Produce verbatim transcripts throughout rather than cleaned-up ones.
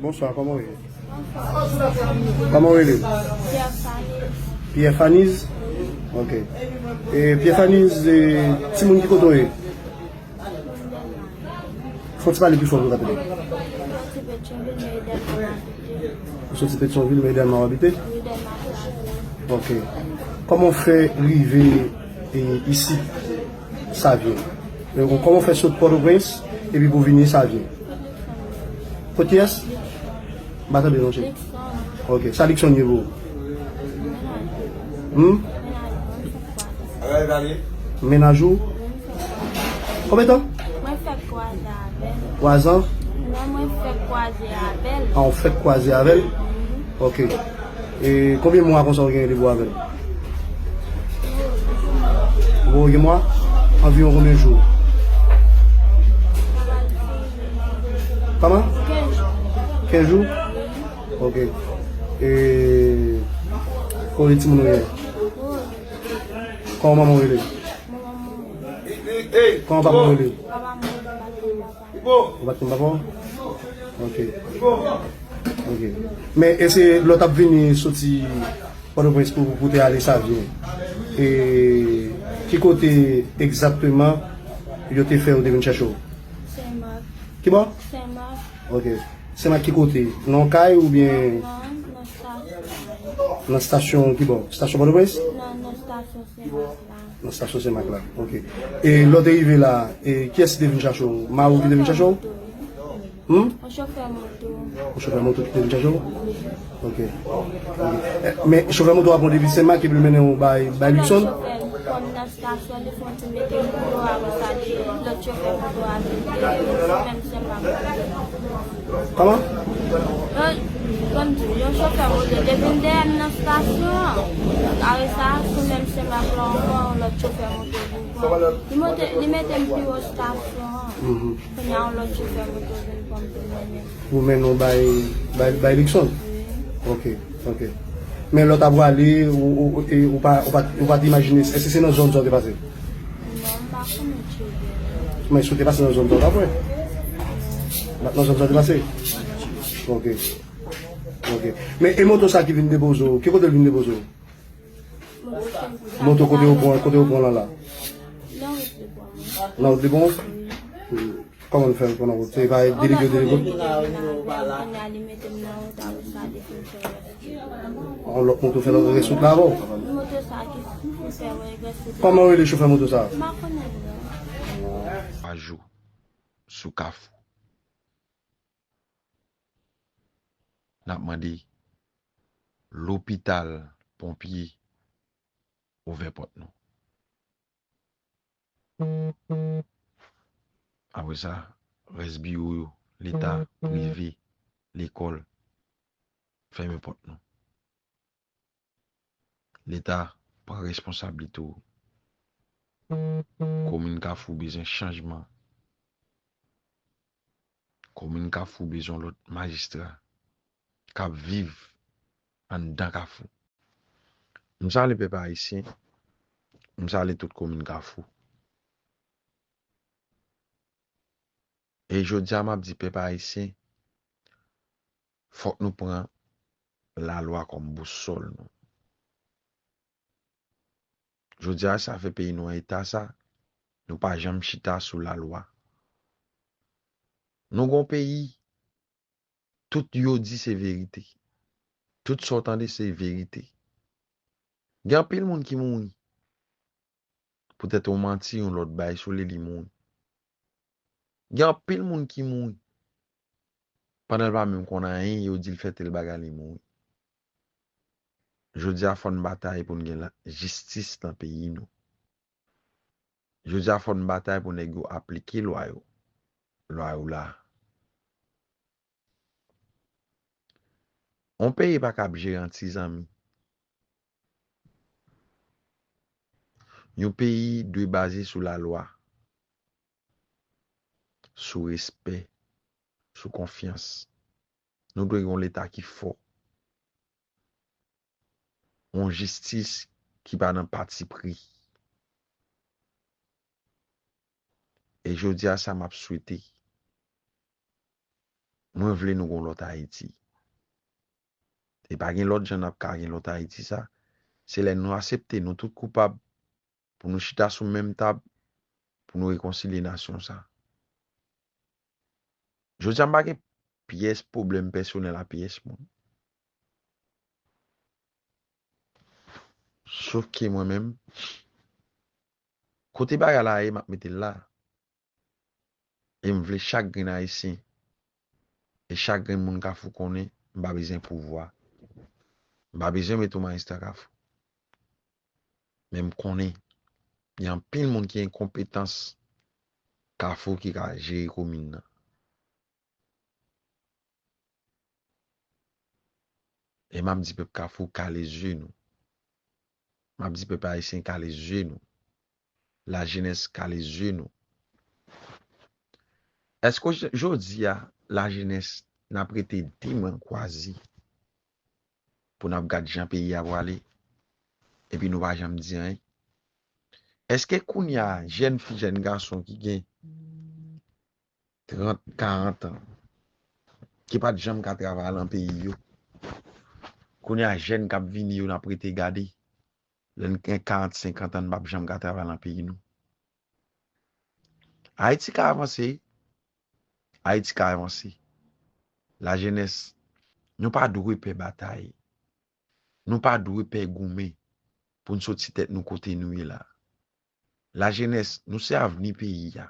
Bonswa, kòman w ye? Kòman w rele? Pierre Faniz. Ok. E Pierre Faniz, e, timoun ki kote w ye? Fò w ti pale pi fò pou w ka tande. Ou soti Petyonvil, men Dèlma w abite? Ok. Kòman w fè rive, e, isit? Savyen. E, kòman w fè sot Pòtoprens epi pou w vini Savyen? Kot kiyès? M pa tande non, cheri. Ok, sa Luckson ye pou ou? Hmm? Mennaj ou? Konbyen tan? Mwen fèk kwaze avè l. Twa zan? Non, mwen fèk kwaze avè l. Ah, ou fèk kwaze avè l? Ok. E konbyen mwa konsa ou genyen depi w avè l? Ou gen mwa? Anviwon konbyen jou? Kòman? Kenz jou? Ok. E kote timoun ou ye? Kòman manman w rele? Kòman papa w rele? Ou pa t konn papa w? Ok. Ok. Men èske lè w t ap vini soti Pòtoprens pou, pou te ale Savyen, e ki kote egzakteman yo te fè yo te vin chache w? Senmak. Ki bò? Senmak. Ok. Senmak ki kote? Nan yon kay oubyen? Non, nan stasyon. Nan stasyon ki bò? Stasyon Pòtoprens? Non, nan stasyon Senmak la. Nan stasyon Senmak la. Ok. E lè w te rive la, e kiyès ki te vin chache w? Mari w ki te vin chache w? Hmm? Yon chofè moto. Yon chofè moto ki te vin chache w? Ok. Ok. E, men chofè moto a pran w depi Senmak epi l mennen w bay, bay Luckson? Lòt chofè, kòm nan stasyon, li fè yon ti mete m deyò, apre sa, lòt chofè moto a vin, sou menm Senmak. Kòman? Yon, kòm di, yon chofè moto te vin dèyè m nan stasyon an. Apre sa, sou menm Senmak la ankò, yon lòt chofè moto vin pran m. Li monte, li mete m pi wo stasyon an. Mhm. Kounye a, yon lòt chofè moto vin pran m tou mennen m. Pou mennen w bay, bay, bay Luckson? Wi. Ok, ok. Men lè w t ap prale, ou, ou, ou, e, ou pa, ou pa, ou pa t imajine, èske se nan zòn sa w te pase? Non, m pa konnen tchebe. Men si w te pase nan zòn sa w t ap wè? Nan zòn sa w te pase? Ok. Ok. Men e moto sa ki vin depoze w, ki kote l vin depoze w? Moto kote yo pran, kote yo pran lan la? Nan wout Lebon. Nan wout Lebon? Wi. Kòman l fè l pran nan wout? Se pa delege yo delege? Kounye a li mete m nan wout, apre sa li fin fè rès. Yon lòt moto fè rès wout la avè w? Moto sa ki fin fè rès wout la. Kòman w rele chofè moto sa? M pa konnen non. Twa jou sou Kafou. N ap mande lopital, ponpye, ouvè pòt nou. Apre sa, rès biwo yo, leta, prive, lekòl, fèmen pòt nou. Leta, pran responsablite w. Komin Kafou bezwen chanjman. Komin Kafou bezwen lòt majistra k ap viv anndan Kafou. M salye pèp ayisyen. M salye tout komin Kafou. E jodi a, m ap di pèp ayisyen, fòk nou pran lalwa kòm bousòl nou. Jodi a, sa fè peyi nou an eta sa, nou pa janm chita sou lalwa. Nou gon peyi, tout yo di se verite. Tout sa w tande se verite. Gen anpil moun ki mouri. Poutèt yon manti, yon lòt bay sou li, li mouri. Gen anpil moun ki mouri. Pandan l pa menm konn anyen, yo di l fè tèl bagay, li mouri. Jodi a, fò n batay pou n gen la, jistis nan peyi nou. Jodi a, fò n batay pou nèg yo aplike lwa yo. Lwa yo la. Yon peyi pa ka ap jere an ti zanmi. Yon peyi dwe baze sou lalwa, sou respè, sou konfyans. Nou dwe gen yon leta ki fò. Yon jistis ki pa nan patipri. E jodi a, sa m ap swete. Mwen vle nou gon lòt Ayiti. E pa gen lòt jan n ap ka gen lòt Ayiti sa. Se lè nou aksepte nou tout koupab pou nou chita sou menm tab pou nou rekonsilye nasyon sa. Jodi a m pa gen pyès pwoblèm pèsonèl a pyès moun. Sof ke mwen menm, kote bagay la ye, m ap mete l la. E m vle chak grenn Ayisyen, e chak grenn moun Kafou konnen, m pa bezwen pouvwa. M pa bezwen mete yon majistra Kafou. Men m konnen, gen anpil moun ki gen konpetans Kafou ki ka jere komin nan. E m ap di pèp Kafou, kale zye nou. M ap di pèp ayisyen, kale zye nou. Lajenès, kale zye nou. Èske j-, jodi a, lajenès, n ap rete de men kwaze pou n ap gad jan peyi a prale, epi nou pa janm di anyen? Èske kounye a, jèn fi, jèn gason ki gen trant, karant an, ki pa t janm ka travay lan peyi yo, kounye a, jèn k ap vini yo, n ap rete gade? Lè n gen karant, senkant an, n p ap janm ka travay lan peyi nou. Ayiti ka avanse. Ayiti ka avanse. Lajenès, nou pa dwe pè batay. Nou pa dwe pè goumen pou n soti tèt nou kote nou ye la. Lajenès, nou se avni peyi a.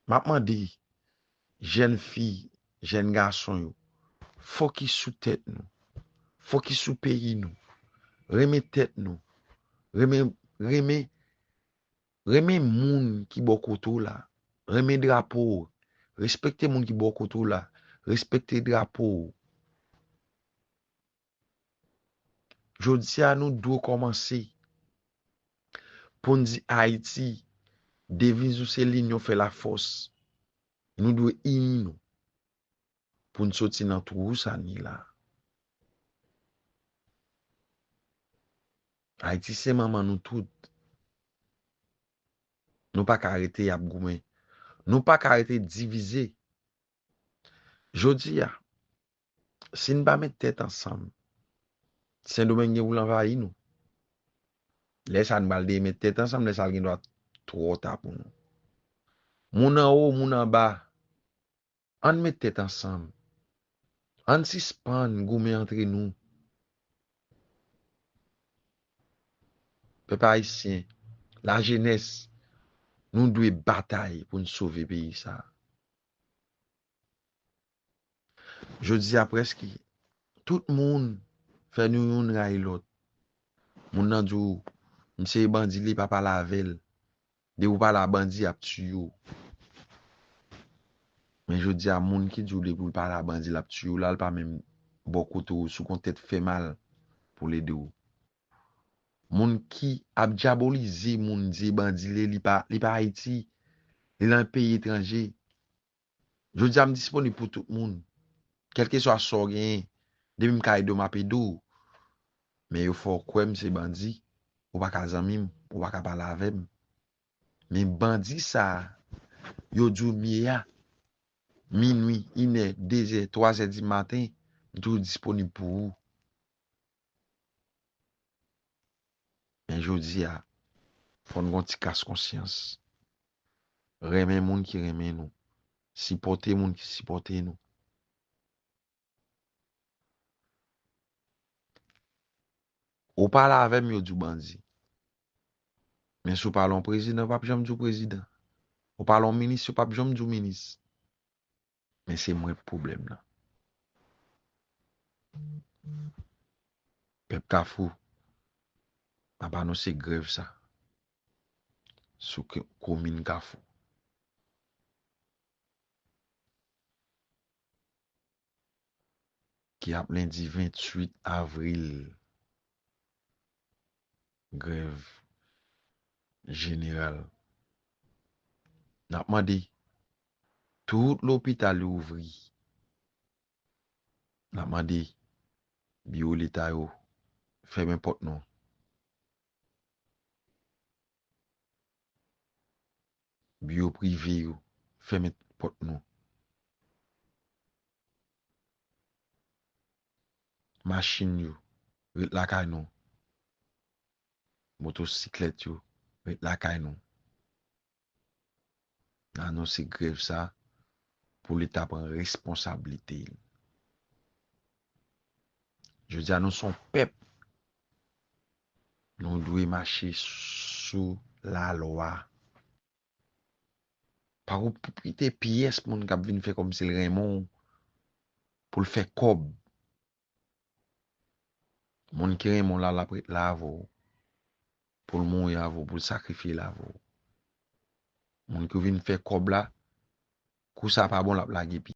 M ap mande jèn fi, jèn gason yo, fokis sou tèt nou. Fokis sou peyi nou. Renmen tèt nou. Renmen, renmen, renmen moun ki bò kote w la. Renmen drapo w. Respekte moun ki bò kote w la. Respekte drapo w. Jodi a, nou dwe kòmanse pou n di Ayiti, deviz nou se l'union fait la force. Nou dwe ini nou pou n soti nan twou sa n ye la. Ayiti se manman nou tout. Nou pa ka rete ap goumen. Nou pa ka rete divize. Jodi a, si n pa met tèt ansanm, Sendomeng gen pou l anvayi nou. Lè sa a, n pral deye met tèt ansanm, lè sa a, l gen dwa twò ta pou nou. Moun anwo, moun anba, ann met tèt ansanm. Ann sispann goumen antre nou. Pèp ayisyen, lajenès, nou dwe batay pou n sove peyi sa a. Jodi a, prèske tout moun fè nou youn rayi lòt. Moun nan di w, misye e bandi, li pa pale avè l. Depi w pale a bandi, y ap tiye w. Men jodi a, moun ki di w depi w pale a bandi, l ap tiye w la, l pa menm bò kote w, si w gon tèt fè mal pou l ede w. Moun ki ap dyabolize moun, di bandi l ye, li pa, li pa Ayiti, li nan peyi etranje. Jodi a, m disponib pou tout moun. Kèlkeswa sa w genyen, depi m ka ede w, m ap ede w. Men yo fè w kwè m se bandi, ou pa ka zanmi m, ou pa ka pale avè m. Men bandi sa a, yo di w m ye a, minwi, inè, dezè, twazè di maten, m toujou disponib pou ou. Men jodi a, fò n gon ti kas konsyans. Renmen moun ki renmen nou. Sipòte moun ki sipòte nou. Ou pale avè m, yo di w bandi. Men si w pale yon prezidan, yo p ap janm di w prezidan. Ou pale yon minis, yo p ap janm di w minis. Men se mwen k pwoblèm nan. Pèp Kafou, m ap anonse grèv sa sou ke-, komin Kafou, ki ap lendi ventuit avril. Grèv jeneral. N ap mande tout lopital yo ouvri. N ap mande biwo leta yo fèmen pòt nou. Biwo prive yo fèmen pòt nou. machin yo, ret lakay nou. Motosiklèt yo, ret lakay nou. N anonse grev sa pou Leta pran responsablite l. Jodi a, nou se yon pèp. Nou dwe mache sou lalwa. Pa kite pyès moun k ap vin fè kòmsi l renmen w pou l fè kòb. Moun ki renmen w la, l ap ret la avè w. Pou l mouri avè w, pou l sakrifye l avè w. Moun ki vin fè kòb la, kou sa pa bon, l ap lage